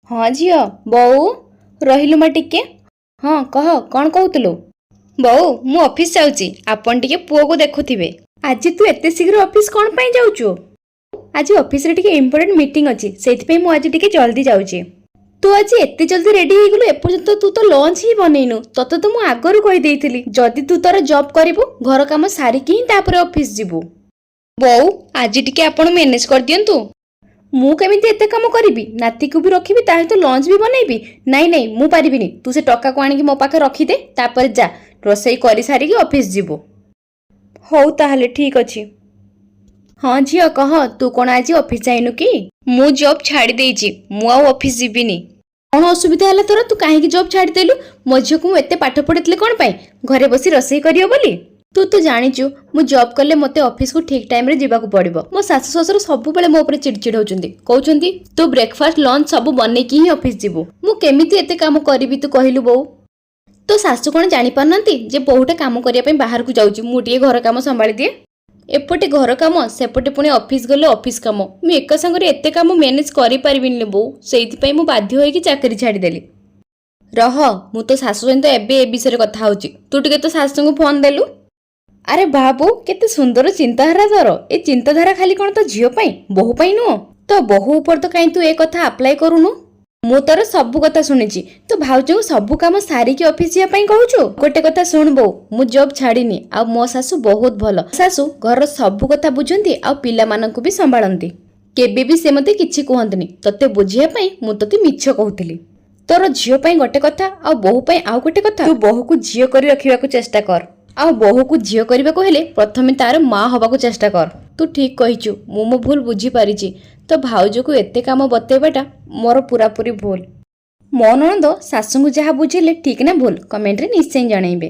ହଁ ଝିଅ। ବୋଉ, ରହିଲୁ ମା ଟିକେ। ହଁ, କହ, କ'ଣ କହୁଥିଲୁ? ବୋଉ, ମୁଁ ଅଫିସ ଯାଉଛି, ଆପଣ ଟିକେ ପୁଅକୁ ଦେଖୁଥିବେ। ଆଜି ତୁ ଏତେ ଶୀଘ୍ର ଅଫିସ କ'ଣ ପାଇଁ ଯାଉଛୁ? ଆଜି ଅଫିସରେ ଟିକେ ଇମ୍ପୋର୍ଟାଣ୍ଟ ମିଟିଂ ଅଛି, ସେଇଥିପାଇଁ ମୁଁ ଆଜି ଟିକେ ଜଲ୍ଦି ଯାଉଛି। ତୁ ଆଜି ଏତେ ଜଲ୍ଦି ରେଡି ହେଇଗଲୁ, ଏପର୍ଯ୍ୟନ୍ତ ତୁ ତ ଲଞ୍ଚ ହିଁ ବନେଇନୁ। ତତେ ତ ମୁଁ ଆଗରୁ କହିଦେଇଥିଲି, ଯଦି ତୁ ତୋର ଜବ୍ କରିବୁ, ଘର କାମ ସାରିକି ହିଁ ତାପରେ ଅଫିସ ଯିବୁ। ବୋଉ, ଆଜି ଟିକେ ଆପଣ ମ୍ୟାନେଜ କରିଦିଅନ୍ତୁ। ମୁଁ କେମିତି ଏତେ କାମ କରିବି? ନାତିକୁ ବି ରଖିବି, ତା ସହିତ ଲଞ୍ଚ ବି ବନେଇବି? ନାଇଁ ନାଇଁ, ମୁଁ ପାରିବିନି। ତୁ ସେ ଟକାକୁ ଆଣିକି ମୋ ପାଖରେ ରଖିଦେ, ତାପରେ ଯା, ରୋଷେଇ କରିସାରିକି ଅଫିସ ଯିବୁ। ହଉ ତାହେଲେ, ଠିକ ଅଛି। ହଁ ଝିଅ, କହ, ତୁ କ'ଣ ଆଜି ଅଫିସ ଯାଇନୁ କି? ମୁଁ ଜବ୍ ଛାଡ଼ି ଦେଇଛି, ମୁଁ ଆଉ ଅଫିସ ଯିବିନି। କ'ଣ ଅସୁବିଧା ହେଲା ତୋର? ତୁ କାହିଁକି ଜବ୍ ଛାଡ଼ିଦେଲୁ? ମୋ ଝିଅକୁ ମୁଁ ଏତେ ପାଠ ପଢ଼ିଥିଲି କ'ଣ ପାଇଁ? ଘରେ ବସି ରୋଷେଇ କରିବ ବୋଲି? ତୁ ତ ଜାଣିଛୁ, ମୁଁ ଜବ୍ କଲେ ମୋତେ ଅଫିସକୁ ଠିକ୍ ଟାଇମ୍ରେ ଯିବାକୁ ପଡ଼ିବ। ମୋ ଶାଶୁ ଶ୍ୱଶୁର ସବୁବେଳେ ମୋ ଉପରେ ଚିଡ଼ଚିଡ଼ ହେଉଛନ୍ତି, କହୁଛନ୍ତି ତୁ ବ୍ରେକଫାଷ୍ଟ, ଲଞ୍ଚ ସବୁ ବନେଇକି ହିଁ ଅଫିସ ଯିବୁ। ମୁଁ କେମିତି ଏତେ କାମ କରିବି, ତୁ କହିଲୁ ବୋଉ? ତୋ ଶାଶୁ କ'ଣ ଜାଣିପାରୁନାହାନ୍ତି ଯେ ବୋହୂଟା କାମ କରିବା ପାଇଁ ବାହାରକୁ ଯାଉଛି, ମୁଁ ଟିକେ ଘର କାମ ସମ୍ଭାଳି ଦିଏ? ଏପଟେ ଘର କାମ, ସେପଟେ ପୁଣି ଅଫିସ ଗଲେ ଅଫିସ କାମ, ମୁଁ ଏକା ସାଙ୍ଗରେ ଏତେ କାମ ମ୍ୟାନେଜ କରିପାରିବିନି ବୋଉ। ସେଇଥିପାଇଁ ମୁଁ ବାଧ୍ୟ ହୋଇକି ଚାକିରି ଛାଡ଼ିଦେଲି। ରହ, ମୁଁ ତୋ ଶାଶୁ ସହିତ ଏବେ ଏ ବିଷୟରେ କଥା ହେଉଛି। ତୁ ଟିକେ ତୋ ଶାଶୁଙ୍କୁ ଫୋନ୍ ଦେଲୁ। ଆରେ ବାବୁ, କେତେ ସୁନ୍ଦର ଚିନ୍ତାଧାରା ତୋର। ଏ ଚିନ୍ତାଧାରା ଖାଲି କ'ଣ ତୋ ଝିଅ ପାଇଁ, ବୋହୂ ପାଇଁ ନୁହଁ? ତୋ ବୋହୂ ଉପରେ ତ କାହିଁ ତୁ ଏ କଥା ଆପ୍ଲାଏ କରୁନୁ? ମୁଁ ତୋର ସବୁ କଥା ଶୁଣିଛି। ତୁ ଭାଉଜଙ୍କୁ ସବୁ କାମ ସାରିକି ଅଫିସ ଯିବା ପାଇଁ କହୁଛୁ। ଗୋଟେ କଥା ଶୁଣ ବୋଉ, ମୁଁ ଜବ୍ ଛାଡ଼ିନି ଆଉ ମୋ ଶାଶୁ ବହୁତ ଭଲ। ଶାଶୁ ଘରର ସବୁ କଥା ବୁଝନ୍ତି ଆଉ ପିଲାମାନଙ୍କୁ ବି ସମ୍ଭାଳନ୍ତି। କେବେ ବି ସେ ମତେ କିଛି କୁହନ୍ତିନି। ତତେ ବୁଝିବା ପାଇଁ ମୁଁ ତତେ ମିଛ କହୁଥିଲି। ତୋର ଝିଅ ପାଇଁ ଗୋଟେ କଥା ଆଉ ବୋହୂ ପାଇଁ ଆଉ ଗୋଟେ କଥା। ତୁ ବୋହୂକୁ ଝିଅ କରି ରଖିବାକୁ ଚେଷ୍ଟା କର, ଆଉ ବୋହୂକୁ ଝିଅ କରିବାକୁ ହେଲେ ପ୍ରଥମେ ତାର ମା ହବାକୁ ଚେଷ୍ଟା କର। ତୁ ଠିକ କହିଛୁ, ମୁଁ ମୋ ଭୁଲ ବୁଝିପାରିଛି। ତୋ ଭାଉଜକୁ ଏତେ କାମ ବତେଇବାଟା ମୋର ପୁରାପୁରି ଭୁଲ। ମୋ ନଣନ୍ଦ ଶାଶୁଙ୍କୁ ଯାହା ବୁଝେଇଲେ ଠିକ ନା ଭୁଲ, କମେଣ୍ଟରେ ନିଶ୍ଚୟ ଜଣେଇବେ।